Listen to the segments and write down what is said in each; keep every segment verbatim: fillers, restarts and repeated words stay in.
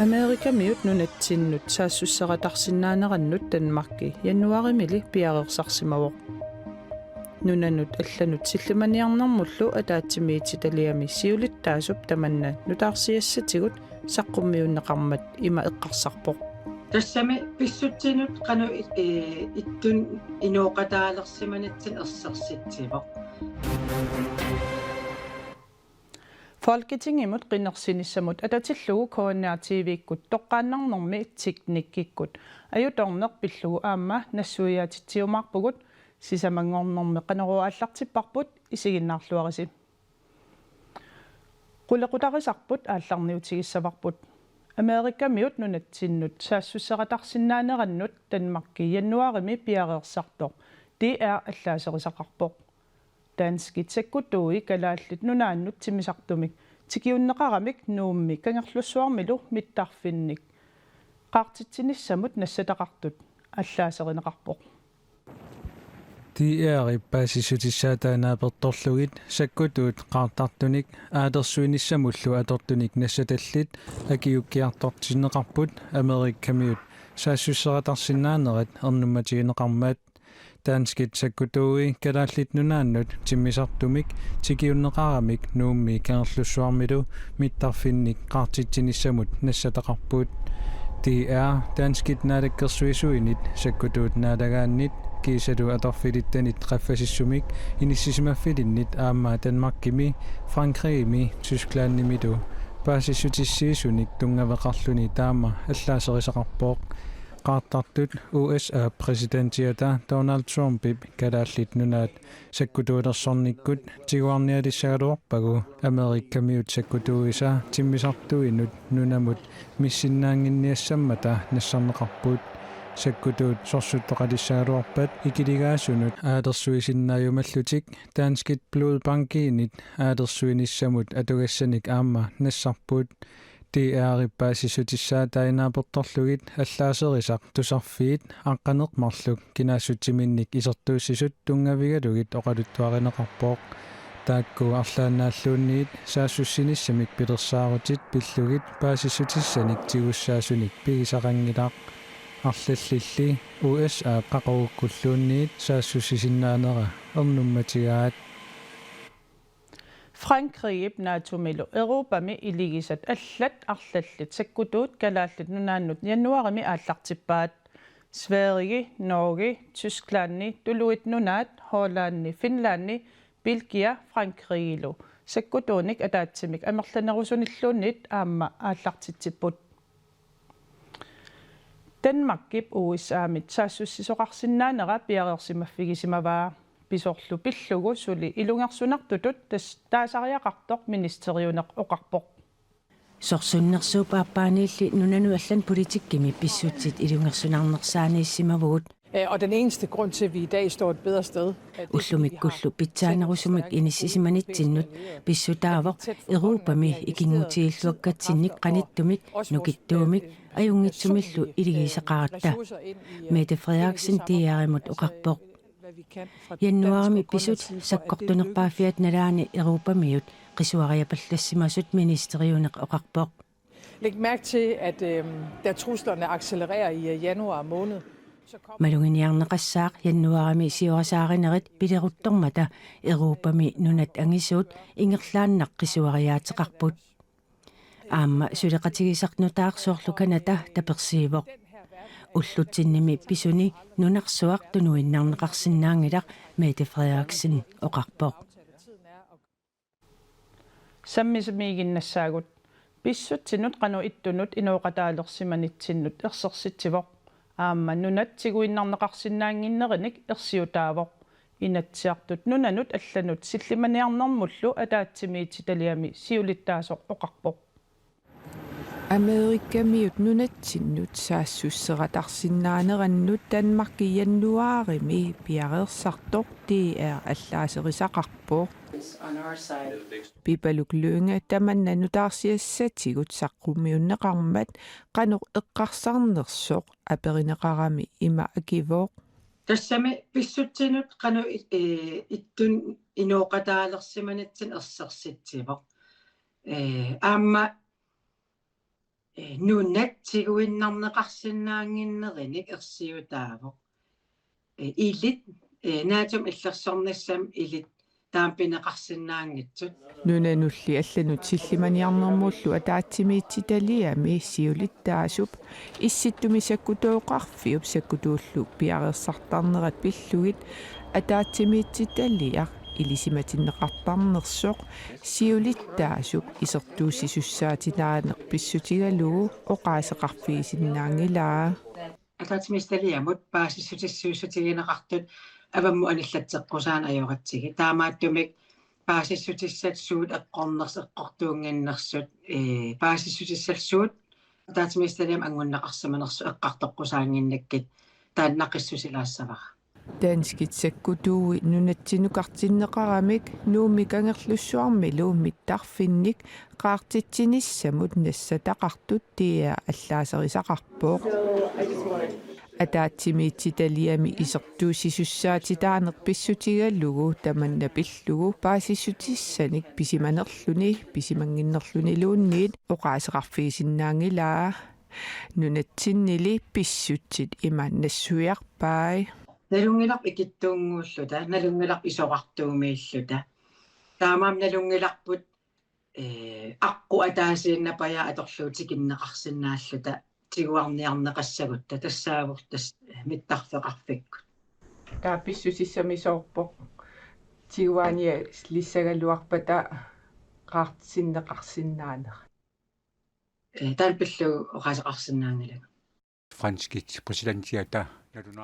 Amerikamiut nunatsinnut saassusseratarsinnaanerannut Danmarki januaarimili piareersarsimavoq. Nunanut allanut sillimaniarnermullu ataatsimiititaliami siulittaasup tamanna nutaarsiassatigut saqqummiunneqarmat ima eqqarsarpoq. Tassami pissutsinut qanoq i-, ee, ittut inooqataalersimanitsinni ersersitsivoq. Folketingimut qinersinissamut atatillugu K N R T V-kkut toqqaannarnermi teknikkikkut ajutoorneq pillugu aamma nassuiaatitsiumaarpugut, sisamanngornermi Qanorooq aallartipparput, isiginnaarluarisi. Qulequtarisarput aallarniutigissavarput. Amerikamiut nunatsinnut saassusseratarsinnaanerannut Danmarki januaarimi piareersartoq D R allaaserisaqarpoq. Danskit sakkutuui Kalaallit Nunaannut timmisartumik tikiunneqaramik Nuummi Kangerlussuarmilu mittarfinnik qaartitsinissamut nassataqartut allaaserineqarpoq. D R-ip paasissutissaa taanna naapertorlugit sakkutuut qaartartunik aalersuinissamullu atortunik nassatallit akiukkiartortinneqarput Amerikamiut saassusseratarsinnaanerat ernummatigineqarmat. Danskit sakkutuui Kalaallit Nunaannut timmisartumik tikiunneqaramik Nuummi Kangerlussuarmilu mittarfinnik qaartitsinissamut nassataqarput. D R danskit naalakkersuisuinit, sakkutuut naalagaannit kiisalu atorfilittanit qaffasissumik inissisimaffilinnit aamma Danmarkimi, Frankrigimi Tysklandimilu paasissutissiisunik tunngaveqarluni taama allaaserisaqarpoq. Qaartartut U S A præsidentiata Donald Trumpip Kalaallit Nunaat sakkutuulersornikkut tiguarnialissagaluarpagu Amerikamiut sakkutuuisa timmisartuinut nunamut missinnaannginniassammata nassarneqarput. Sakkutuut sorsuttoqalissagaluarpat ikiligaasunut aalersuisinnaajumallutik danskit blodbankiinit aalersuinissamut atugassanik aamma nassarput. D R-ip paasissutissaa taanna naapertorlugit allaaserisaq tusarfiit aqqaneq-marluk kinaassutsiminnik isertuussisut tunngavigalugit oqaluttuarineqarpoq. Taakku arlaannaalluunniit saassussinissamik pilersaarutit pillugit paasissutissanik tigussaasunik pigisaqanngilaq. Arlallilli U S A-p qaqugukkulluunniit saassussisinnaanera ernummatigaat. Frankrigip NATO-milu Europami iligisat allat arlallit sakkutuut Kalaallit Nunaannut januaarimi aallartippaat. Sverige, Norge, Tysklandi, Tuluit Nunaat, Hollandi, Finlandi, Belgia, Frankrigilu sakkutuunik ataatsimik amerlanerusunilluunniit aamma aallartitsipput. Danmarkip U S A-mit saassussisoqarsinnaanera piareersimaffigisimavaa. Pisorlu pillugu suli ilungersunartutut tas-, taasariaqartoq ministeriuneq oqarpoq. Sorsunnersuup aappaaniilli nunanut allanut politikkimi pissutsit ilungersunarnersaaniissimavugut. Øh, og den eneste grund til, at vi i dag står et bedre sted, er det, at vi har Ullumikkullu pitsaanerusumik inissisimanitsinnik pissutaavoq Europami ikinngutigilluakkatsinnik qanittumik nukittuumik ajunngitsumillu iligiisaqaratta, Mette Frederiksen D R-imut oqarpoq. Januaarimi pisut sakkortunerpaaffiata nalaani Europamiut qisuariapallassimasut ministeriuneq oqarpoq. Læg mærke til, at, øhm, da truslerne accelererer i, øh, januar måned, så kommer Maluginiarneqassaaq januaarimi siorasaarinerit pileruttormata Europami nunat angisuut ingerlaannaq qisuariaateqarput. Aamma suleqatigisaq nutaaq soorlu Canada tapersiivoq. Ullutsinnimi pisuni nunarsuaq tunuinnarneqarsinnaanngilaq, Mette Frederiksen oqarpoq. Sammisamiiginnassaagut. Pissutsinut qanoq ittunut inooqataalersimanitsinnut ersersitsivoq. Aamma nunat tiguinnarneqarsinnaannginnerinik ersiutaavoq. Inatsisartut nunanut allanut sillimaniarnermullu ataatsimiititaliami siulittaasoq oqarpoq. Amerikamiut nunatsinnut saassusseratarsinnaanerannut Danmarki januaarimi piareersartoq D R allaaserisaqarpoq. Pipaluk Lynge tamanna nutaarsiassatigut saqqummiunneqarmat qanoq eqqarsarnersoq aperineqarami ima akivoq. Tassami pissutsinut qanoq i-, ee, ittut inooqataalersimanitsinni ersersitsivoq. Ee, aamma eh, nunat tiguinnarneqarsinnaannginnerinik ersiutaavoq. Eh, ilit, eh, naatsumik illersornissamik ilit taama pineqarsinnaanngitsut. Nunanulli allanut sillimaniarnermullu ataatsimiititaliami siulittaasup Issittumi Sakkutooqarfiup sakkutuullu piareersartarnerat pillugit ataatsimiititaliaq ilisimatinneqartarnersoq siulittaasup isertuussisussaatitaaneq pissutigalugu oqaaseqarfigisinnaanngilaa. Ataatsimiititaliamut paasissutissiuussutigineqartut avammut anillatseqqusaaneq ajoratsigit. Taamaattumik paasissutissat suut eqqorners-, eqqortuunnginnersut, ee, paasissutissat suut ataatsimiititaliami angunneqarsimanersut eqqartoqqusaannginnakkit taanna qissusilaassavara. Danskit sakkutuui nunatsinnukartinneqaramik Nuummi Kangerlussuarmilu mittarfinnik qaartitsinissamut nassataqartut T A allaaserisaqarpoq. Ataatsimiititaliami isertuussisussaatitaaneq pissutigalugu tamanna pillugu paasissutissanik pisimanerluni pisimannginnerluniluunniit oqaaseqarfigisinnaanngilaa. Nunatsinnili pissutsit ima nassuiarpai. Nalunngilarput ikittuunnguulluta, nalunngilarput isorartuumiilluta. Taamaammat nalunngilarput, ee, aqqut ataasiinnarpajaat atorlugu tikinneqarsinnaalluta tiguarniarneqassagutta tassaavoq tassa mittarfeqarfikkut. Taava pissusissamisoorpoq tiguaanialissagaluarpata qaartitsineqarsinnaanerat. Ee, taanna pillugu oqaaseqarsinnaanngilagut. Franskit præsidentiata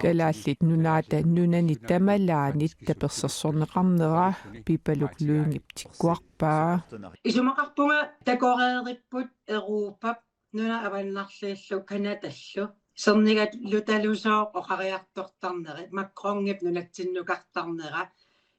Kalaallit Nunaata nunani tamalaanit tapersersorneqarnera Pipaluk Lyngep tikkuarpaa. Isumaqarpunga takoreeripput Europap nunat avannarliillu Canadallu sernigalutalusooq oqariartortarneri, Macronip nunatsinnukartarnera,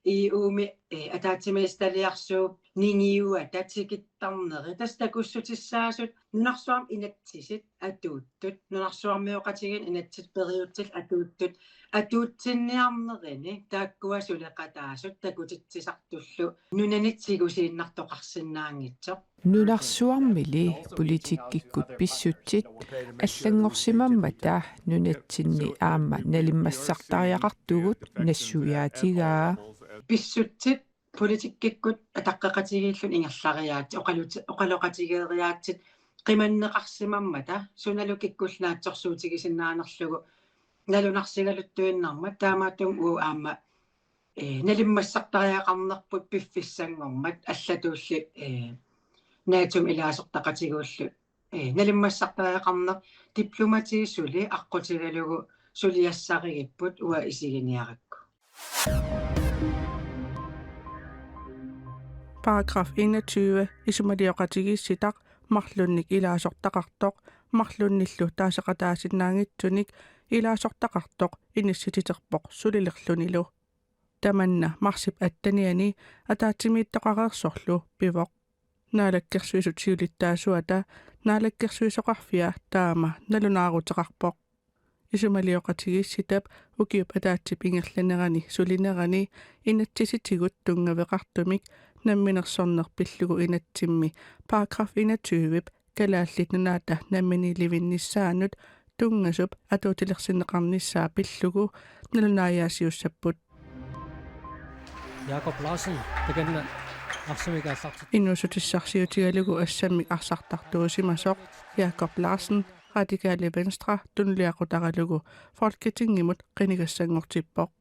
E U-mi, eh, ataatsimiititaliarsuup ningiuata tikittarneri. Tassa takussutissaasut nunarsuarmi inatsisit atuuttut, nunarsuarmioqatigiinni inatsit periutsit atuuttut, atuutsinniarnerini taakkua suleqataasut takutitsisartullu nunanit tigusiinnartoqarsinnaanngitsoq. Nunarsuarmili politikkikkut pissutsit allanngorsimammata nunatsinni aamma nalimmassartariaqartugut nassuiaatigaa. Pissutsit politikkikkut ataqqeqatigiilluni ingerlariaatsit, oqaluti-, oqaloqatigeeriaatsit qimanneqarsimammata, sunalu kikkullu naatsorsuutigisinnaanerlugu nalunarsigaluttuinnarmat, taamaattumik uagut aamma, eh, nalimmassartariaqarnerput piffissanngormat, allatulli, eh, naatsumik ilaasortaqatigullu, eh, nalimmassartariaqarneq diplomati suli aqqutigalugu suliassarigipput uanga isiginiarakku. Paragraf enogtyve isumalioqatigiissitaq marlunnik ilaasortaqartoq, marlunnillu taaseqataasinnaanngitsunik ilaasortaqartoq inissititerpoq sulilerlunilu. Tamanna marsip attenianni ataatsimiittoqareersorlu pivoq. Naalakkersuisut siulittaasuata naalakkersuisoqarfia taama nalunaaruteqarpoq. Isumalioqatigiissitap ukiup ataatsip ingerlanerani sulinerani inatsisitigut tunngaveqartumik namminersorneq pillugu inatsimmi paragraf enogtyvep Kalaallit Nunaata namminiilivinnissaanut tunngasup atuutilersinneqarnissaa pillugu nalunaajaasiussapput. Jakob Larsen, takanna arsamik aallartit. Inuussutissarsiutigalugu assammik arsartartuusimasoq Jakob Larsen, Radikale Venstre, tunuliaqutaralugu Folketingimut qinigassanngortippoq.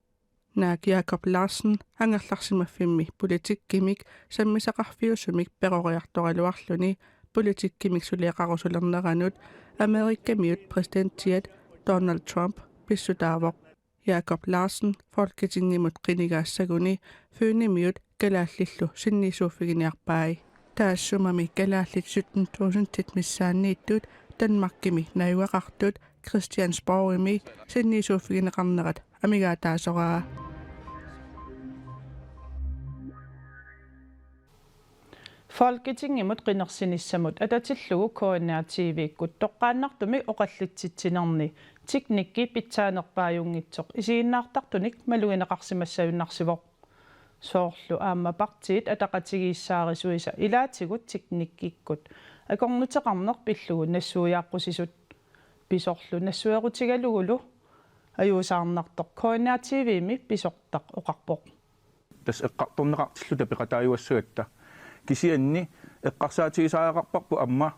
Naak Jakob Larsen angerlarsimaffimmi politikkimik sammisaqarfiusumik peroriartoraluarluni politikkimik suliaqarusulerneranut Amerikamiut præsidentiat Donald Trump pissutaavoq. Jakob Larsen Folketingimut qinigaassaguni Fynimiut kalaallillu sinniisuuffiginiarpai. Taassumami kalaallit sytten tusindit missaanniittut Danmarkimi najugaqartut Christiansborgimi sinniisuuffigineqarnerat amigaataasoraa. Folketingimut qinersinissamut atatillugu K N R T V-kkut toqqaannartumik oqallitsitsinerni teknikki pitsaanerpaajunngitsoq isiginnaartartunik malugineqarsimassagunarsivoq. Soorlu aamma Partiit Ataqatigiissaarisuisa ilaatigut teknikkikkut Akornuteqarneq pillugu nassuiaaqqusisut pisorlu nassuerutigalugulu ajuusaarnartoq K N R T V-mi pisortaq oqarpoq. Tassa eqqartorneqartilluta peqataajuassagatta. Kisianni eqqarsaatigisariaqarparput aamma,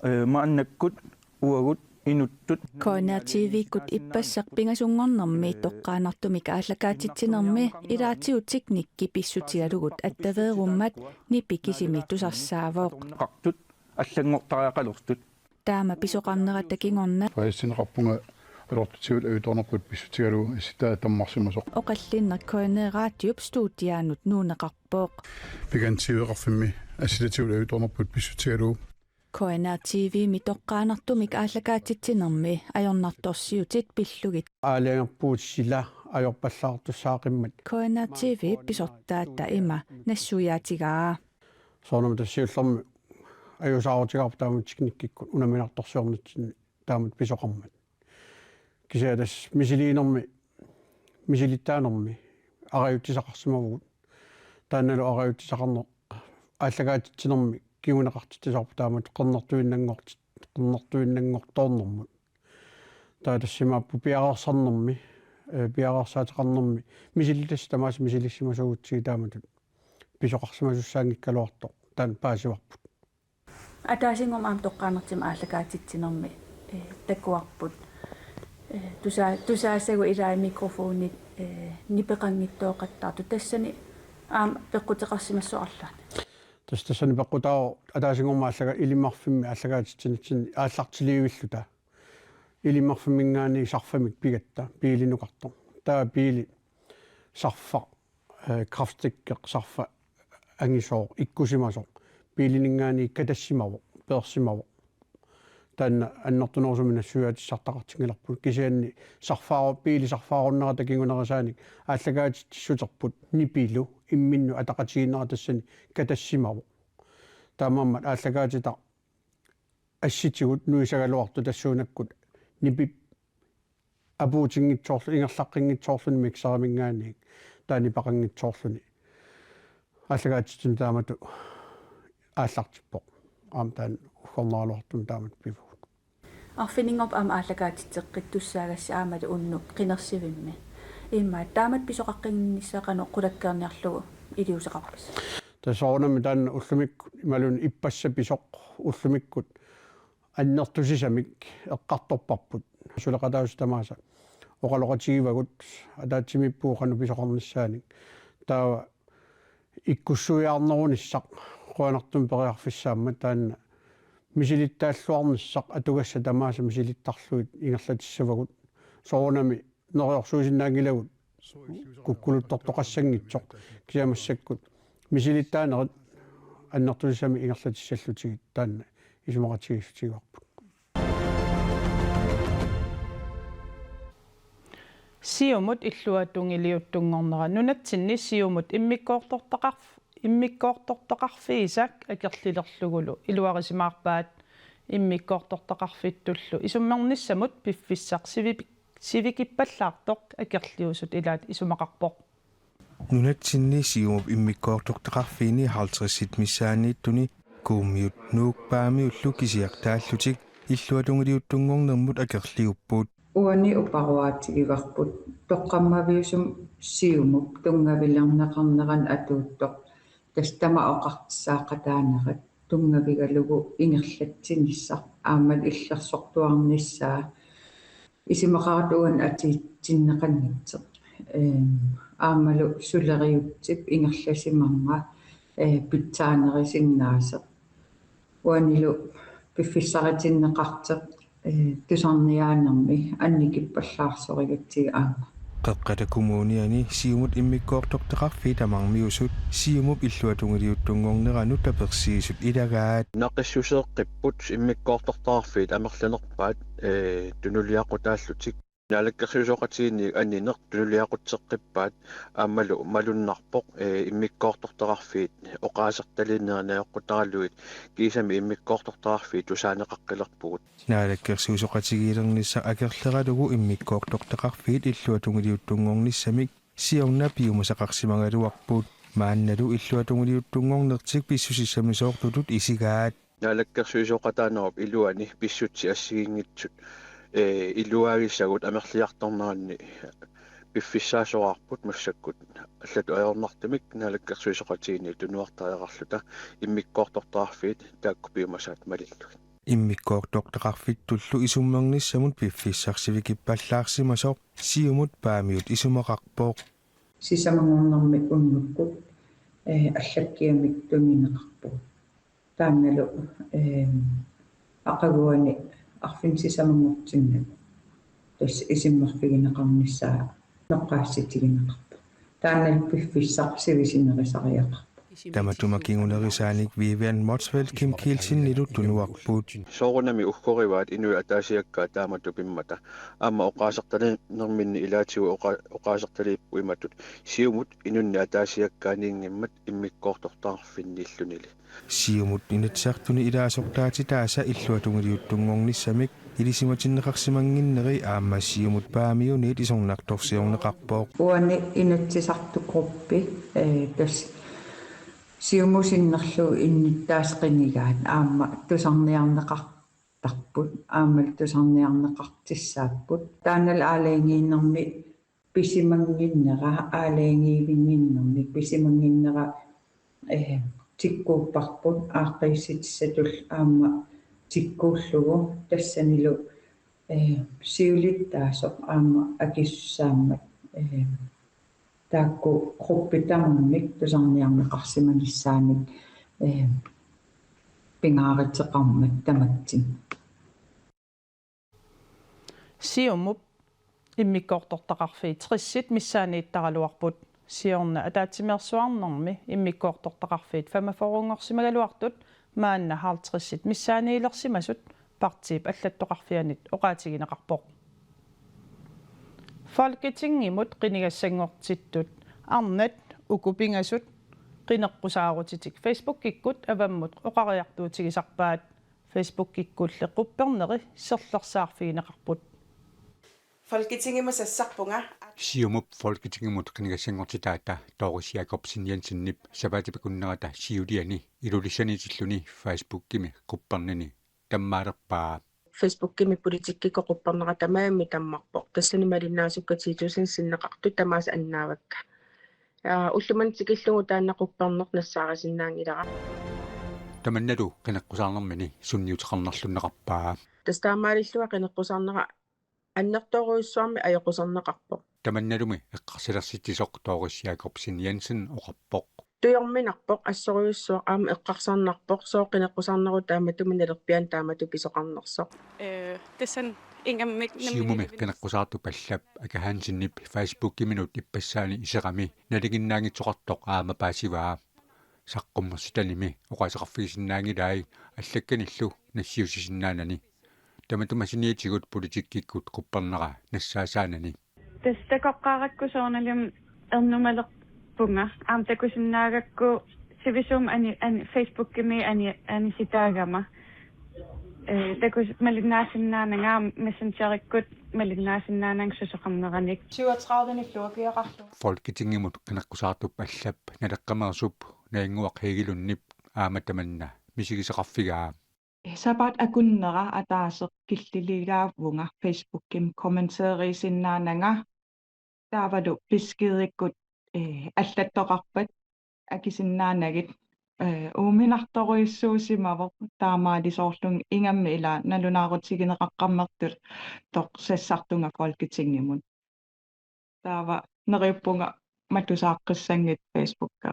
eh, maannakkut uagut inuttut. K N R T V-kkut ippassaq pingasunngornermi toqqaannartumik aallakaatitsinermi ilaatigut teknikki pissutigalugu attaveerummat nipi kisimi tusarsaavoq. Qartut allanngortariaqalertut. Taama pisoqarnerata kingorna. Paasineqarpunga atortutigut ajutoornerput pissutigalugu assitaa tammarsimasoq. Oqallinneq K N R Radiop studianut nuunneqarpoq. Pigantiueqarfimmi assitatigut ajutoornerput pissutigalugu. K N R T V-mi toqqaannartumik aallakaatitsinermi ajornartorsiutit pillugit. Aalajangerpugut sila ajorpallaartussaaqimmat. K N R T V pisortaata ima nassuiaatigaa. Soorunami tassa siullermik ajuusaarutigaarput taamatut teknikkikkut unamminartorsiornitsinni taamatut pisoqarmat. Kisianni tassa misiliinermi, misilittaanermi arajutsisaqarsimavugut. Taannalu arajutsisaqarneq aallakaatitsinermi kinguneqartitsisoqarpoq taamatut qernertuinnanngorti-, qernertuinnanngortoornermut. Taava tassa imaappoq piareersarnermi, eh, piareersaateqarnermi, misilittassat tamaasa misilissimasuugutsigit taamatut pisoqarsimasussaanngikkaluartoq taanna paasivarput. Ataasinngormat aamma toqqaannartumik aallakaatitsinermi, eh, takuarput. Eh, tusaa-, tusaassagut ilaat mikrofonit, eh, nipeqanngitsooqattaartut. Tassani aamma peqquteqarsimassavarsi? Tassa tassani peqqutaavoq ataasinngormat aallaka-, Ilimmarfimmi aallakaatitsinitsinni aallartiliivilluta. Ilimmarfimminngaanniit sarfamik pigatta, biilinukartoq. Taava biili sarfaq, eh, kraftstikke sarfaq angisooq, ikkusimasoq. Biilininngaanniit katassimavoq, peersimavoq. Taanna annertunerusumik nassuiaatissartaqartinngilarput. Kisianni sarfaaru-, biili sarfaarunnerata kingunerisaanik aallakaatitsissuterput nipilu imminnut ataqatigiinnera tassani katassimavoq. Taamaammat aallakaatitaq assitigut nuisagaluartoq tassuunakkut nipip apuutinngitsoorlu-, ingerlaqqinngitsoorluni mikseriminngaanniit taava nipeqanngitsoorluni. Aallakaatitsineq taamatut aallartippoq. Aamma taanna uggornaraluartumik taamatut pivugut. Arfininngorpat aamma aallakaatitseqqittussaagassi aammalu unnuk qinersivimmi. Immaqa taamatut pisoqaqqinnissaa qanoq qulakkeerniarlugu iliuuseqarpisi? Tassa soorunami taanna ullumikkut imaluunniit ippassaq pisoq ullumikkut annertusisamik eqqartorparput. Suleqataasut tamaasa oqaloqatigivagut ataatsimiippugut qanoq pisoqarnissaanik. Taava ikkussuiaarnerunissaq qujanartumik periarfissaammat taanna misilittaalluarnissaq atugassat tamaasa misilittarlugit ingerlatissavagut. Soorunami neriorsuisinnaanngilagut kukkuluttortoqassanngitsoq kisianni massakkut misilittaanerit annertusisamik ingerlatissallutigit taanna isumaqatigiissutigaarput. Siumut illuatungiliuttunngornera nunatsinni Siumut immikkoortortaqarf-, immikkoortortaqarfiisa akerlilerlugulu iluarisimaarpaat immikkoortortaqarfittullu isummernissamut piffissaq sivi-, sivikippallaartoq akerliusut ilaat isumaqarpoq. Nunatsinni Siumup immikkoortortaqarfiini halvtredsit missaanniittuni Kuummiut Nuuk Paamiullu kisiartaallutik illuatungiliuttunngornermut akerliupput. Uani uparuaatigivarput toqqammaviusumik Siumup tunngavilerneqarnerani atuuttoq tassa tamaat oqartussaaqataanerat tunngavigalugu ingerlatsinissaq aammalu illersortuarnissaa isumaqaratta uani atuutsinneqanngitsoq. Ehm, aammalu suleriutsip ingerlasimanerani, eh, pitsaanerisinnaasoq. Uanilu piffissaritinneqartoq, eh, tusarniaanermi annikippallaarsorigutsigit aamma. Qeqqata Kommuniani Siumut immikkoortortaqarfiit tamarmiusut Siumup illuatungiliuttunngorneranut tapersiisut ilagaat. Naqissuseeqqipput immikkoortortaqarfiit amerlanerpaat, eh, tunuliaqutaallutik. Naalakkersuisooqatigiinni anineq tunuliaqutseqqippaat aammalu malunnarpoq, eh, immikkoortortaqarfiit oqaasertaliinerit najoqqutaralugit kiisami immikkoortortaqarfiit tusaaneqaqqilerpugut. Naalakkersuisooqatigiilernissaq akerleralugu immikkoortortaqarfiit illuatungiliuttunngornissamik siorna piumasaqarsimagaluarput. Maannalu illuatungiliuttunngornertik pissusissamisoortutut isigaat. Naalakkersuisooqataanerup iluani pissutsit assigiinngitsut, ee, iluaagisagut amerliartorneranni piffissaasoraarput massakkut allatut ajornartumik naalakkersuisooqatigiinni tunuartariaqarluta immikkoortortaqarfiit taakku piumasaat malillugit. Immikkoortortaqarfittullu isummernissamut piffissaq sivikippallaarsimasoq Siumut Paamiut isumaqarpoq. Sisamanngornermi unnukkut, ee, allakkiamik tunineqarpugut. Taannalu, ee, aqaguani arfineq-sisamanngortinnagu tassa isummerfigineqarnissaa noqqaassitigineqarpoq. Taannalu piffissaq sivisunerisariaqarpoq. Tamatuma kingunerisaanik Vivian Motzfeldt Kim Kielsenilu tunuarput. Soorunami uggorivaat inuit ataasiakkaat taamatut pimmata. Aamma oqaasertalinerminni ilaatigut oqa-, oqaasertaliipput imatut: Siumut inunnik ataasiakkaaniinngimmat immikkoortortaqarfinniillunili. Siumut Inatsisartuni ilaasortaatitaasa illuatungiliuttunngornissamik ilisimatinneqarsimannginneri aamma Siumut Paamiuniit isornartorsiorneqarpoq. Uani Inatsisartut gruppi, ee, tassa Siumut sinnerlugu innuttaasut qinigaat aamma tusarniarneqartarput, aammalu tusarniarneqartussaapput. Taannalu aalajangiinermi pisimannginnera, aalajangiivinnginnermi pisimannginnera, ee, tikkuupparput aaqqiissutissatullu aamma tikkuullugu tassanilu, ee, siulittaasoq aamma akisussaammat, ee, taakku gruppit tamarmik tusarniarneqarsimanissaanik, ee, pingaaruteqarmat tamatsinnut. Siumup immikkoortortaqarfiit tressit missaaniittaraluarput. Siorna ataatsimeersuarnermi immikkoortortaqarfiit femogfyrrenngorsimagaluartut maanna halvtredsit missaaniilersimasut partiip allattoqarfianit oqaatigineqarpoq. Folketingimut qinigassanngortittut arnat uku pingasut qineqqusaarutitik Facebookikkut avammut oqariartuutigisarpaat. Facebookikkulli qupperneri serlersaarfigineqarput. Folketingimut sassarpunga. Siumup Folketingimut qinigassanngortitaata Doris Jakobsen Jensenip sapaatip akunnerata siuliani Ilulissaniitilluni Facebookimi quppernini tammaalerpaa. Facebookimi politikkikkut quppernera tamarmi tammarpoq. Tassani malinnaasukkat ti tusind sinneqartut tamaasa annaavakka. Aa, ullumimut tikillugu taanna qupperneq nassaarisinnaanngilara. Tamannalu qineqqusaarnermini sunniuteqarnerlunneqarpaa. Tassa taamaalillunga qineqqusaarnera annertoorujussuarmik ajoquserneqarpoq. Tamannalumi eqqarsalersitsisoq Doris Jakobsen Jensen oqarpoq. Tujorminarpoq, assorujussuaq aamma eqqarsarnarpoq, sooq qineqqusaarnerup taamatut nalerpiaanik taamatut pisoqarnersoq. Ee, tassani ingammik Siumumi nammineq qineqqusaartup allap Aka Hansenip Facebookiminut ippassaani iserami nalinginnaanngitsoqartoq aamma paasivaa. Saqqummersitanimi oqaaseqarfigisinnaanngilai allakkanillu nassiussisinnaanani. Tamatuma saniatigut politikkikkut quppernera nassaasaanani. Tassa takoqqaarakku soorunalimi ernumalerpunga. Aamma takusinnaagakku sivisuumik ani-, ani-, Facebookimi ani-, anisitaagama. Ee, takus-, malinnaasinnaananga aamma Messengerikkut malinnaasinnaananga susoqarneranik. Syvogtredive-nillu akiaqarlugu. Folketingimut qineqqusaartup allap Naleqqameersup Najannguaq Hegelundip aamma tamanna misigisaqarfigaa. Sapaatip akunnera ataaseq killiligaavunga Facebookimi kommenteeriisinnaananga. Taavalu beskedikkut, ee, allattoqarpat akisinnaanagit, ee, uuminartorujussuusimavoq taamaalisoorlunga ingammik ila nalunaarutigineqaqqammertut toq sassartunga Folketingimut. Taava neriuppunga matusaaqqissanngitsoq Facebooki.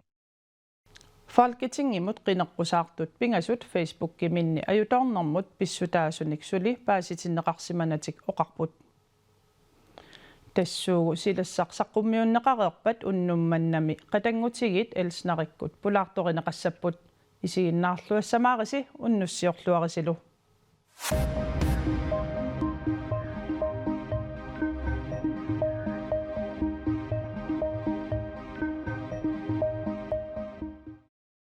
Folketingimut qineqqusaartut pingasut Facebookiminni ajutoornermut pissutaasunik suli paasitinneqarsimanatik oqarput. Tassuugu silassaq saqqummiunneqareerpat unnuk mannami qatanngutigiit Elsnarikkut pulaartorineqassapput. Isiginnaarluassamaarisi unnussiorluarisilu.